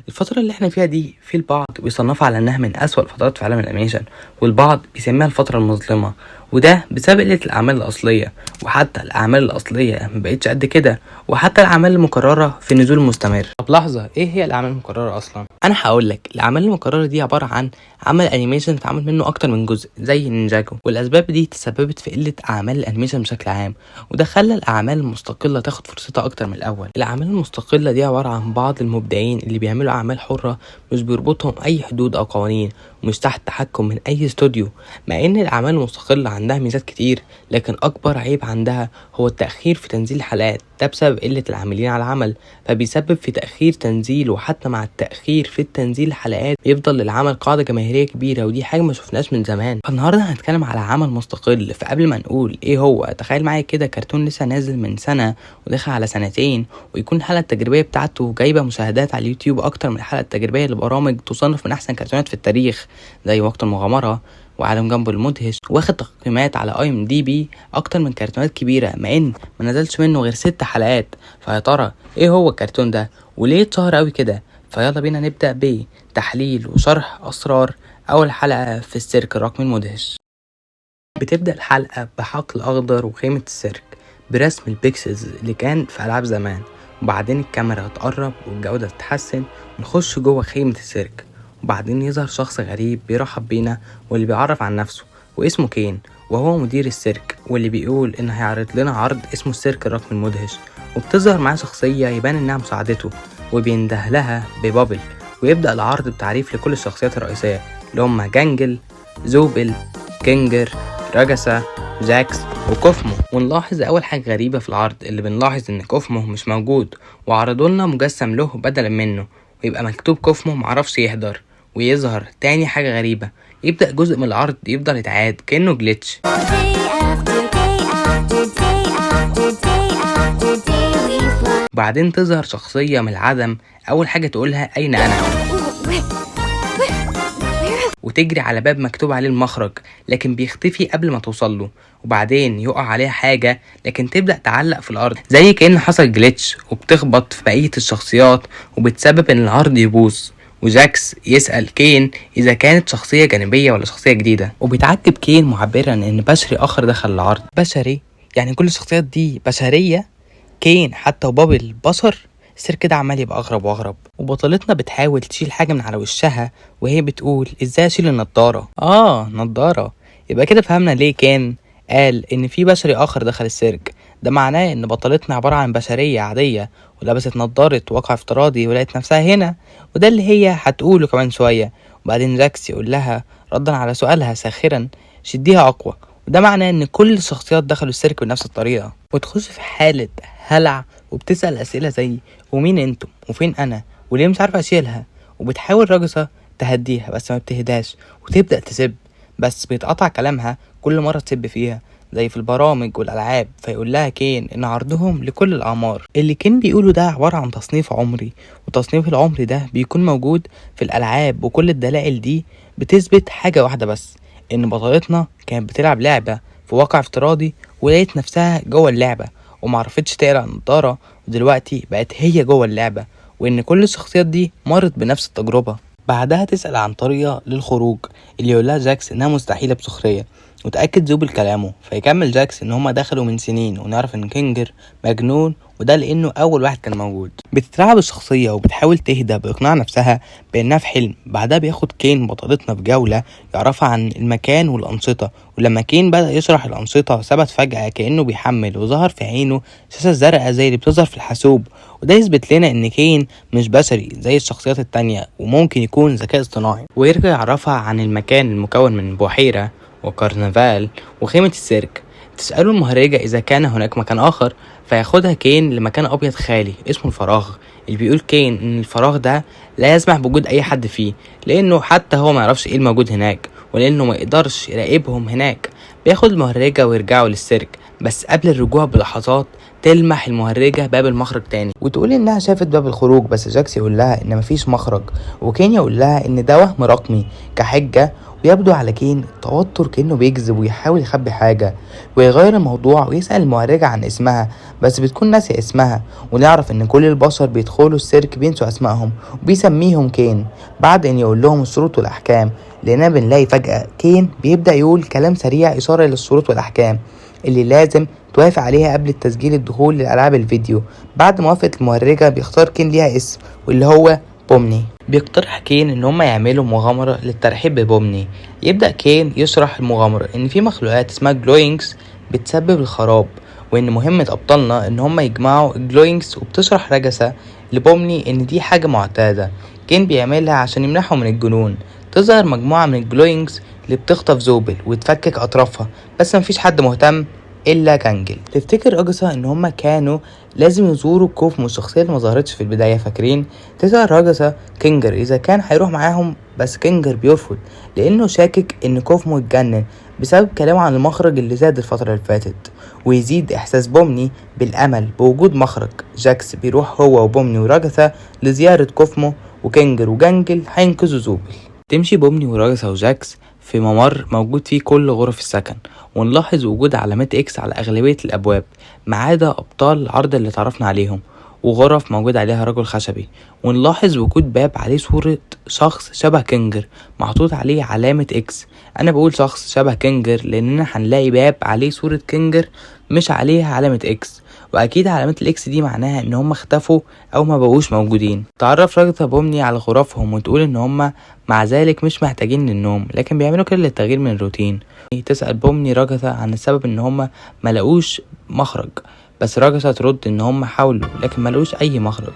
الفترة اللي احنا فيها دي في البعض بيصنفها على انها من اسوأ الفترات في عالم ال animation، والبعض بيسميها الفترة المظلمة، وده بسبب قلة الاعمال الاصلية، وحتى الاعمال الاصلية مبقتش قد كده، وحتى الاعمال المكررة في نزول مستمر. طب لحظة، ايه هي الاعمال المكررة اصلا؟ انا هقول لك، الاعمال المكررة دي عبارة عن عمل animation اتعمل منه اكتر من جزء زي نينجاجو، والاسباب دي تسببت في قلة اعمال ال animation بشكل عام، وده خلى الاعمال المستقلة تاخد فرصتها اكتر من الاول. الاعمال المستقلة دي عبارة عن بعض المبدعين اللي بيعملوا اعمال حرة مش بيربطهم اي حدود او قوانين، ومش تحت تحكم من اي استوديو. مع ان الاعمال المستقلة عندها ميزات كتير، لكن اكبر عيب عندها هو التأخير في تنزيل الحلقات، ده بسبب قلة العاملين على العمل، فبيسبب في تأخير تنزيل. وحتى مع التأخير في التنزيل الحلقات بيفضل للعمل قاعدة جماهيرية كبيرة، ودي حاجة ما شفناش من زمان. فالنهاردة هنتكلم على عمل مستقل. فقبل ما نقول ايه هو، تخيل معايا كده كرتون لسه نازل من سنة وداخل على سنتين، ويكون الحلقة التجريبية بتاعته جايبة مشاهدات على اليوتيوب أكتر من الحلقة التجريبية لبرامج تصنف من أحسن كرتونات في التاريخ زي وقت المغامرة وعالم جامبل المدهش، واخد تقييمات على IMDb اكتر من كرتونات كبيره، مع ان ما نزلش منه غير 6 حلقات. فيا ترى ايه هو الكرتون ده وليه اتشهر قوي كده؟ فيلا بينا نبدا بتحليل وشرح اسرار اول حلقه في السيرك الرقمي المدهش. بتبدا الحلقه بحقل اخضر وخيمه السيرك برسم ال pixels اللي كان في العاب زمان، وبعدين الكاميرا تقرب والجوده تتحسن ونخش جوه خيمه السيرك، وبعدين يظهر شخص غريب بيرحب بينا واللي بيعرف عن نفسه واسمه كين، وهو مدير السيرك، واللي بيقول إن هيعرض لنا عرض اسمه السيرك الرقمي المدهش. وبتظهر معاه شخصية يبان إنها مساعدته وبينده لها ببابل، ويبدأ العرض بتعريف لكل الشخصيات الرئيسية اللي هما جانجل، زوبل، كينجر، راجاسا، جاكس وكوفمو. ونلاحظ أول حاجة غريبة في العرض اللي بنلاحظ إن كوفمو مش موجود، وعرضوا لنا مجسم له بدلا منه، ويبقى مكتوب كوفمو معرفش يحضر. ويظهر تاني حاجة غريبة، يبدأ جزء من العرض يفضل يتعاد كأنه glitch. Day after day after day after day after day we fly. وبعدين تظهر شخصية من العدم، أول حاجة تقولها أين أنا، وتجري على باب مكتوب عليه المخرج، لكن بيختفي قبل ما توصل له. وبعدين يقع عليها حاجة لكن تبدأ تعلق في الأرض زي كأن حصل glitch، وبتخبط في بقية الشخصيات وبتسبب إن العرض يبوظ. وجاكس يسأل كين إذا كانت شخصية جانبية ولا شخصية جديدة، وبيتعجب كين معبرا إن بشري آخر دخل العرض. بشري؟ يعني كل الشخصيات دي بشرية؟ كين حتى وبابل بشر؟ السيرك ده عمال يبقى أغرب وأغرب. وبطلتنا بتحاول تشيل حاجة من على وشها وهي بتقول إزاي أشيل النضارة؟ آه نضارة. يبقى كده فهمنا ليه كين قال إن في بشري آخر دخل السيرك. ده معناه إن بطلتنا عبارة عن بشرية عادية ولبست نضارة واقع افتراضي ولقت نفسها هنا، وده اللي هي هتقوله كمان شوية. وبعدين جاكس يقول لها ردا على سؤالها ساخرا شديها أقوى، وده معناه إن كل الشخصيات دخلوا السيرك بنفس الطريقة. وتخش في حالة هلع وبتسأل أسئلة زي ومين انتم وفين أنا وليه مش عارفة أشيلها، وبتحاول راجسة تهديها بس ما بتهداش وتبدأ تسب، بس بيتقطع كلامها كل مرة تسب فيها زي في البرامج والألعاب. فيقول لها كين إن عرضهم لكل الأعمار. اللي كين بيقوله ده عبارة عن تصنيف عمري، وتصنيف العمري ده بيكون موجود في الألعاب، وكل الدلائل دي بتثبت حاجة واحدة بس، إن بطلتنا كانت بتلعب لعبة في واقع افتراضي ولقيت نفسها جوه اللعبة ومعرفتش تقلع النضارة، ودلوقتي بقت هي جوه اللعبة، وإن كل الشخصيات دي مرت بنفس التجربة. بعدها تسأل عن طريقة للخروج اللي يقولها جاكس إنها مستحيلة بسخرية، وتأكد زوبل كلامه. فيكمل جاكس إن هما دخلوا من سنين، ونعرف إن كينجر مجنون وده لأنه أول واحد كان موجود. بتترعب الشخصية وبتحاول تهدى بإقناع نفسها بإنها في حلم. بعدها بياخد كين بطلتنا في جولة يعرفها عن المكان والأنشطة، ولما كين بدأ يشرح الأنشطة ثبت فجأة كأنه بيحمل، وظهر في عينه شاشة زرقاء زي اللي بتظهر في الحاسوب، وده يثبت لنا إن كين مش بشري زي الشخصيات التانية وممكن يكون ذكاء اصطناعي. ويرجع يعرفها عن المكان المكون من بحيرة وكرنفال وخيمة السيرك. تسأله المهرجة إذا كان هناك مكان آخر، فياخدها كين لمكان أبيض خالي اسمه الفراغ، اللي بيقول كين إن الفراغ ده لا يسمح بوجود أي حد فيه، لأنه حتى هو ما يعرفش إيه الموجود هناك، ولأنه ما يقدرش يراقبهم هناك. بياخد المهرجة ويرجعوا للسيرك، بس قبل الرجوع بلحظات تلمح المهرجة باب المخرج تاني وتقول إنها شافت باب الخروج، بس جاكس يقول لها إن مفيش مخرج، وكين يقول لها إن ده وهم رقمي كحجة، ويبدو على كين التوتر كأنه بيكذب ويحاول يخبي حاجة، ويغير الموضوع ويسأل المهرجة عن اسمها، بس بتكون ناسية اسمها. ونعرف ان كل البشر بيدخلوا السيرك بينسوا اسمائهم وبيسميهم كين بعد ان يقول لهم الشروط والاحكام، لاننا بنلاقي فجأة كين بيبدأ يقول كلام سريع اشارة للشروط والاحكام اللي لازم توافق عليها قبل التسجيل الدخول للألعاب الفيديو. بعد موافقة المهرجة بيختار كين ليها اسم واللي هو بومني. بيقترح كين ان هما يعملوا مغامرة للترحيب ببومني. يبدأ كين يشرح المغامرة ان في مخلوقات اسمها glowings بتسبب الخراب، وان مهمة ابطالنا ان هما يجمعوا glowings. وبتشرح رجسة لبومني ان دي حاجة معتادة كين بيعملها عشان يمنعهم من الجنون. تظهر مجموعة من ال glowings اللي بتخطف زوبل وتفكك اطرافها، بس مفيش حد مهتم الا جانجل. تفتكر راجسا ان هما كانوا لازم يزوروا كوفمو الشخصيه اللي ما ظهرتش في البدايه، فاكرين؟ تسال راجسا كينجر اذا كان هيروح معاهم، بس كينجر بيرفض لانه شاكك ان كوفمو اتجنن بسبب كلامه عن المخرج اللي زاد الفتره اللي فاتت. ويزيد احساس بومني بالامل بوجود مخرج. جاكس بيروح هو وبومني وراجثا لزياره كوفمو، وكينجر وجانجل هينقذوا زوبل. تمشي بومني وراجثا وجاكس في ممر موجود فيه كل غرف السكن، ونلاحظ وجود علامات X على أغلبية الأبواب ما عدا أبطال العرض اللي اتعرفنا عليهم، وغرف موجود عليها رجل خشبي. ونلاحظ وجود باب عليه صورة شخص شبه كينجر محطوط عليه علامة X. أنا بقول شخص شبه كينجر لأننا هنلاقي باب عليه صورة كينجر مش عليها علامة X، واكيد علامات ال X دي معناها ان هم اختفوا او ما بقوش موجودين. تعرف راجثا بومني على غرفهم وتقول ان هم مع ذلك مش محتاجين للنوم، لكن بيعملوا كده للتغيير من الروتين. تسأل بومني راجثا عن السبب ان هم ما لقوش مخرج، بس راجثا ترد ان هم حاولوا لكن ما لقوش اي مخرج،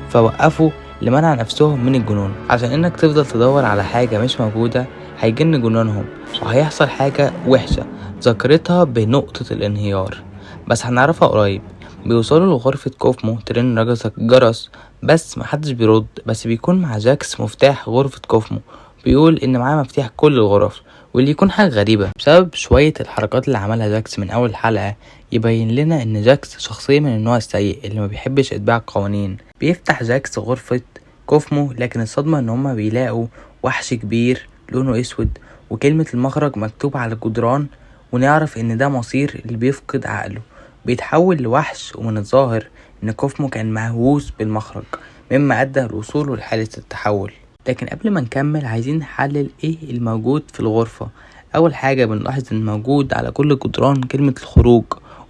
فوقفوا لمنع نفسهم من الجنون، عشان انك تفضل تدور على حاجة مش موجودة هيجن جنونهم وهيحصل حاجة وحشة ذكرتها بنقطة الانهيار، بس هنعرفها قريب. بيوصلوا لغرفة كوفمو، ترن راجثا الجرس بس محدش بيرد، بس بيكون مع جاكس مفتاح غرفة كوفمو، بيقول ان معاه مفتاح كل الغرف، واللي يكون حاجة غريبة بسبب شوية الحركات اللي عملها جاكس من أول حلقة يبين لنا إن جاكس شخصية من النوع السيء اللي ما بيحبش إتباع القوانين. بيفتح جاكس غرفة كوفمو، لكن الصدمة إن هما بيلاقوا وحش كبير لونه أسود وكلمة المخرج مكتوبة على الجدران، ونعرف إن ده مصير اللي بيفقد عقله، بيتحول لوحش. ومن الظاهر إن كوفمو كان مهووس بالمخرج مما أدى لوصوله لحالة التحول. لكن قبل ما نكمل عايزين نحلل ايه الموجود في الغرفة. اول حاجة بنلاحظ ان موجود على كل جدران كلمة الخروج،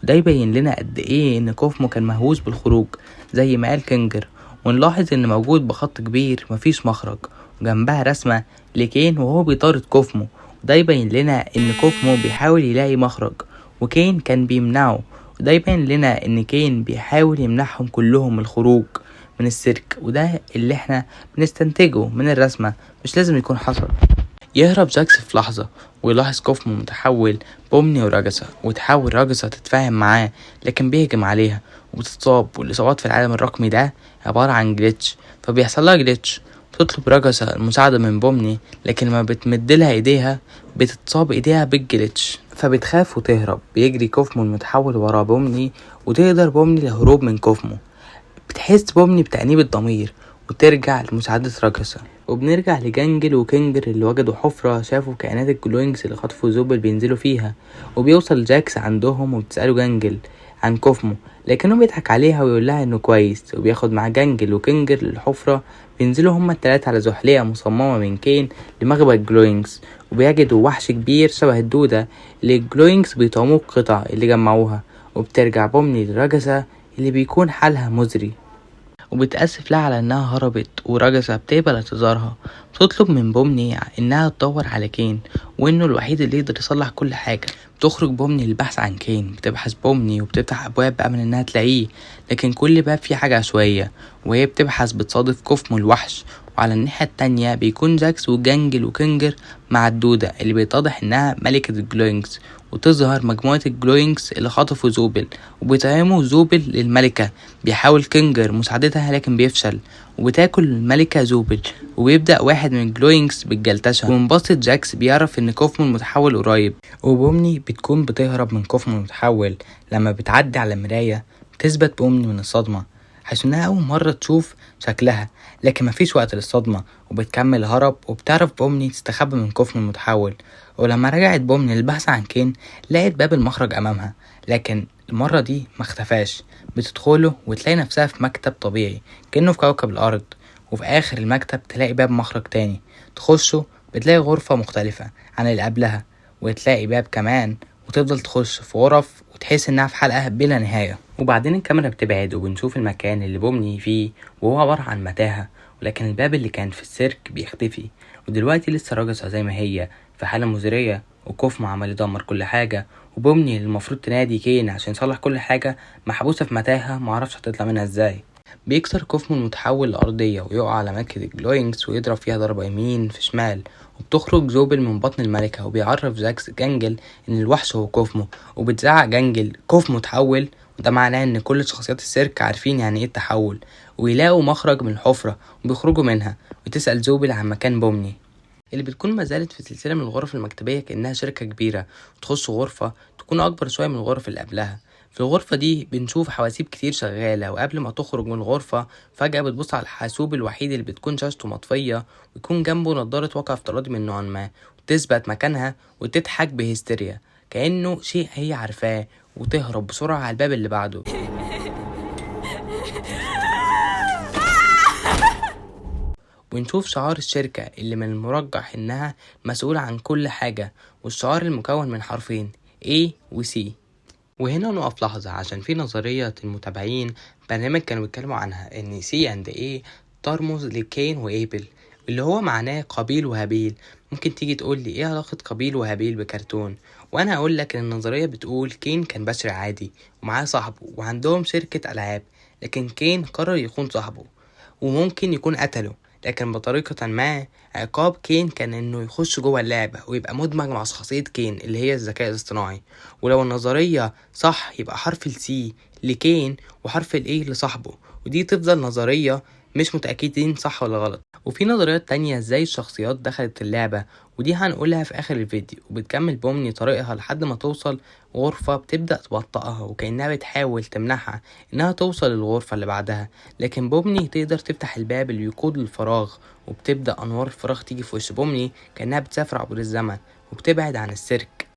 وده يبين لنا قد ايه ان كوفمو كان مهووس بالخروج زي ما قال كينجر. ونلاحظ ان موجود بخط كبير مفيش مخرج، وجنبها رسمة لكين وهو بيطارد كوفمو، وده يبين لنا ان كوفمو بيحاول يلاقي مخرج وكين كان بيمنعه، وده يبين لنا ان كين بيحاول يمنعهم كلهم الخروج من السيرك، وده اللي احنا بنستنتجه من الرسمة، مش لازم يكون حصل. يهرب جاكس في لحظة ويلاحظ كوفمو متحول بومني وراجسا، وتحاول راجسا تتفاهم معاه لكن بيهجم عليها وبتتصاب، والإصابات في العالم الرقمي ده عبارة عن glitch، فبيحصل لها glitch. بتطلب راجسا المساعدة من بومني، لكن لما بتمدلها ايديها بتتصاب ايديها بال glitch، فبتخاف وتهرب. بيجري كوفمو المتحول ورا بومني، وتقدر بومني الهروب من كوفمو. بتحس بومني بتأنيب الضمير وترجع لمساعدة راجسا. وبنرجع لجانجل وكينجر اللي وجدوا حفرة شافوا كائنات ال glowings اللي خطفوا زوبل بينزلوا فيها، وبيوصل جاكس عندهم وبتسأله جانجل عن كوفمو، لكنه بيضحك عليها ويقول لها انه كويس. وبياخد مع جانجل وكينجر للحفرة، بينزلوا هما التلاتة على زحلية مصممة من كين لمخبأ ال glowings، وبيجدوا وحش كبير شبه الدودة اللي ال glowings بيطعموه القطع اللي جمعوها. وبترجع بومني لراجسا اللي بيكون حالها مزري، وبتأسف لها على انها هربت، وراجسا بتقبل اعتذارها. بتطلب من بومني انها تدور على كين وانه الوحيد اللي يقدر يصلح كل حاجة. بتخرج بومني للبحث عن كين، بتبحث بومني وبتفتح ابواب بأمل انها تلاقيه، لكن كل باب فيه حاجة عشوائية. وهي بتبحث بتصادف كوفمو الوحش، وعلى الناحية التانية بيكون جاكس وجانجل وكينجر مع الدودة اللي بيتضح انها ملكة ال glowings، وتظهر مجموعة ال glowings اللي خطفوا زوبل وبيطعموا زوبل للملكة. بيحاول كينجر مساعدتها لكن بيفشل، وبتاكل الملكة زوبل، وبيبدأ واحد من ال glowings بالجلتشة. ومن بصة جاكس بيعرف ان كوفمو المتحول قريب، وبومني بتكون بتهرب من كوفمو المتحول. لما بتعدي على مراية بتثبت بومني من الصدمة، حيث انها اول مرة تشوف شكلها، لكن مفيش وقت للصدمة وبتكمل هرب. وبتعرف بومني تستخبى من كوفمو المتحول. ولما رجعت بومني للبحث عن كين لقت باب المخرج أمامها، لكن المرة دي ما اختفاش. بتدخله وتلاقي نفسها في مكتب طبيعي كأنه في كوكب الأرض، وفي آخر المكتب تلاقي باب مخرج تاني تخشه، بتلاقي غرفة مختلفة عن اللي قبلها، وتلاقي باب كمان، وتفضل تخش في غرف وتحس انها في حلقة بلا نهاية. وبعدين الكاميرا بتبعد وبنشوف المكان اللي بومني فيه وهو عبارة عن متاهة، ولكن الباب اللي كان في السيرك بيختفي. ودلوقتي لسه راجسة زي ما هي في حالة مزرية، وكوفمو عمال يدمر كل حاجة، وبومني اللي المفروض تنادي كين عشان يصلح كل حاجة محبوسة في متاهة معرفش هتطلع منها ازاي. بيكسر كوفمو المتحول الأرضية ويقع على ملكة الجلوينجز ويضرب فيها ضربة يمين في شمال، وبتخرج زوبل من بطن الملكة. وبيعرف جاكس جانجل إن الوحش هو كوفمو، وبتزعق جانجل كوفمو تحول، وده معناه إن كل شخصيات السيرك عارفين يعني إيه التحول، ويلاقوا مخرج من الحفرة وبيخرجوا منها. وتسأل زوبل عن مكان بومني اللي بتكون ما زالت في سلسلة من الغرف المكتبية كأنها شركة كبيرة، وتخش غرفة تكون أكبر شوية من الغرف اللي قبلها. في الغرفة دي بنشوف حواسيب كتير شغالة، وقبل ما تخرج من الغرفة فجأة بتبص على الحاسوب الوحيد اللي بتكون شاشته مطفية ويكون جنبه نظارة واقع افتراضي من نوع ما، وتثبت مكانها وتضحك بهستيريا كأنه شيء هي عارفاه، وتهرب بسرعة على الباب اللي بعده. ونشوف شعار الشركة اللي من المرجح إنها مسؤولة عن كل حاجة، والشعار المكون من حرفين A و C. وهنا نقف لحظة عشان في نظرية المتابعين برنامج كانوا بيتكلموا عنها إن C and A ترمز لكين وإيبل اللي هو معناه قابيل وهابيل. ممكن تيجي تقول لي إيه علاقة قابيل وهابيل بكرتون؟ وأنا أقول لك إن النظرية بتقول كين كان بشري عادي ومعاه صاحبه وعندهم شركة ألعاب، لكن كين قرر يخون صاحبه وممكن يكون قتله، لكن بطريقة ما عقاب كين كان انه يخش جوه اللعبة ويبقى مدمج مع شخصية كين اللي هي الذكاء الاصطناعي. ولو النظرية صح يبقى حرف ال C لكين وحرف ال A لصاحبه، ودي تفضل نظرية مش متأكدين صح ولا غلط. وفي نظريات تانية ازاي الشخصيات دخلت اللعبة، ودي هنقولها في اخر الفيديو. وبتكمل بومني طريقها لحد ما توصل غرفة بتبدأ تبطئها وكأنها بتحاول تمنعها انها توصل للغرفة اللي بعدها، لكن بومني تقدر تفتح الباب اللي يقود للفراغ، وبتبدأ انوار الفراغ تيجي في وش بومني كأنها بتسافر عبر الزمن وبتبعد عن السيرك.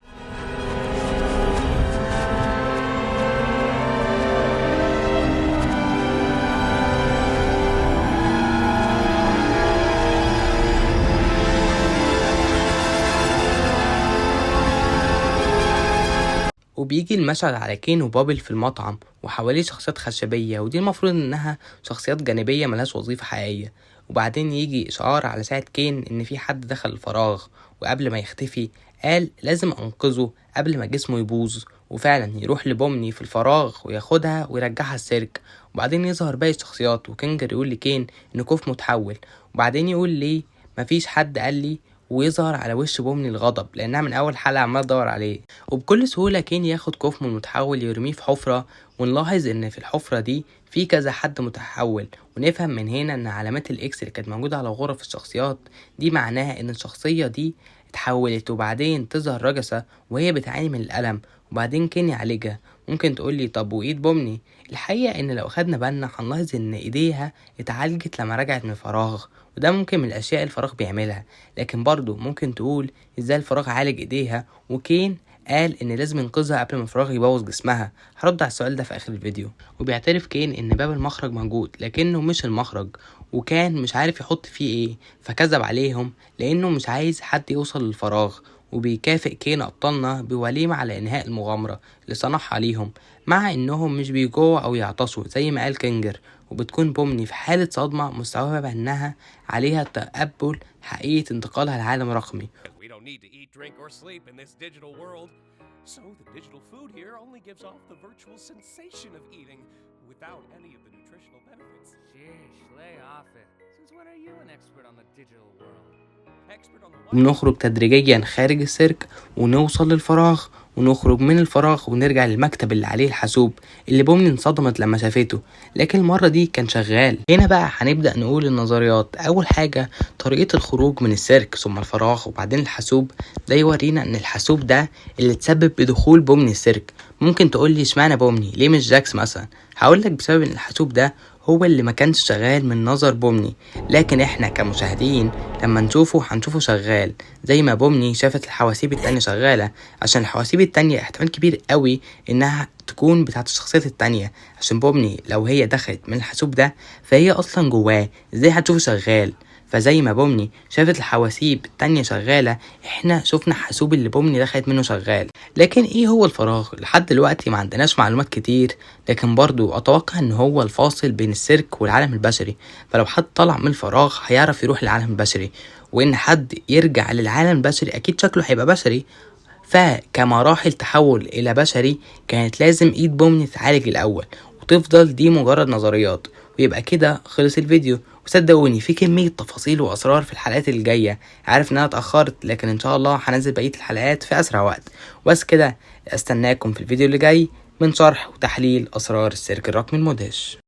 وبيجي المشهد على كين وبابل في المطعم وحواليه شخصيات خشبية، ودي المفروض انها شخصيات جانبية ملهاش وظيفة حقيقية. وبعدين يجي اشعار على ساعة كين ان في حد دخل الفراغ، وقبل ما يختفي قال لازم انقذه قبل ما جسمه يبوظ، وفعلا يروح لبومني في الفراغ وياخدها ويرجعها السيرك. وبعدين يظهر باقي الشخصيات، وكينجر يقول لكين ان كوفمو اتحول، وبعدين يقول ليه مفيش حد قال لي، ويظهر على وش بومني الغضب لانها من اول حلقه عمال تدور عليه. وبكل سهوله كين ياخد كوفمو المتحول يرميه في حفره، ونلاحظ ان في الحفره دي في كذا حد متحول، ونفهم من هنا ان علامات ال X اللي كانت موجوده على غرف الشخصيات دي معناها ان الشخصيه دي اتحولت. وبعدين تظهر رجسة وهي بتعاني من الألم، وبعدين كين يعالجها. ممكن تقولي طب وإيد بومني؟ الحقيقة إن لو خدنا بالنا هنلاحظ إن إيديها اتعالجت لما رجعت من الفراغ، وده ممكن من الأشياء الفراغ بيعملها، لكن برضو ممكن تقول إزاي الفراغ عالج إيديها وكين قال إن لازم ينقذها قبل ما الفراغ يبوظ جسمها. هرد على السؤال ده في آخر الفيديو. وبيعترف كين إن باب المخرج موجود لكنه مش المخرج، وكان مش عارف يحط فيه إيه، فكذب عليهم لأنه مش عايز حد يوصل للفراغ. وبيكافئ كين أبطالنا بوليمة على إنهاء المغامرة اللي صنعها عليهم، مع إنهم مش بيجوعوا أو يعطشوا زي ما قال كينجر. وبتكون بومني في حالة صدمة مستوعبة إنها عليها تقبل حقيقة انتقالها لعالم رقمي. We don't need to eat, drink, or sleep in this digital world. So the digital food here only gives off the virtual sensation of eating without any of the nutritional benefits. Sheesh, lay off it. Since when are you an expert on the digital world? Expert on the what? ونخرج تدريجيا خارج السيرك ونوصل للفراغ، ونخرج من الفراغ ونرجع للمكتب اللي عليه الحاسوب اللي بومني انصدمت لما شافته، لكن المرة دي كان شغال. هنا بقى هنبدأ نقول النظريات. أول حاجة طريقة الخروج من السيرك ثم الفراغ وبعدين الحاسوب، ده يورينا إن الحاسوب ده اللي تسبب بدخول بومني السيرك. ممكن تقول لي اشمعنى بومني، ليه مش جاكس مثلا؟ هقول لك بسبب إن الحاسوب ده هو اللي ما كانش شغال من نظر بومني، لكن احنا كمشاهدين لما نشوفه هنشوفه شغال زي ما بومني شافت الحواسيب التانية شغالة، عشان الحواسيب التانية احتمال كبير قوي انها تكون بتاعت الشخصيات التانية، عشان بومني لو هي دخلت من الحاسوب ده فهي اصلا جواه، ازاي هتشوفه شغال؟ فزي ما بومني شافت الحواسيب التانية شغالة، احنا شفنا حاسوب اللي بومني دخلت منه شغال. لكن ايه هو الفراغ؟ لحد دلوقتي ما عندناش معلومات كتير، لكن برضو اتوقع ان هو الفاصل بين السيرك والعالم البشري، فلو حد طلع من الفراغ هيعرف يروح للعالم البشري، وان حد يرجع للعالم البشري اكيد شكله هيبقى بشري. فكمراحل تحول الى بشري كانت لازم ايد بومني تتعالج الاول، وتفضل دي مجرد نظريات. ويبقى كده خلص الفيديو، وصدقوني في كمية تفاصيل وأسرار في الحلقات الجاية. عارف إن أنا اتأخرت، لكن إن شاء الله هنزل بقية الحلقات في أسرع وقت. وبس كده، أستناكم في الفيديو اللي جاي من شرح وتحليل أسرار السيرك الرقمي المدهش.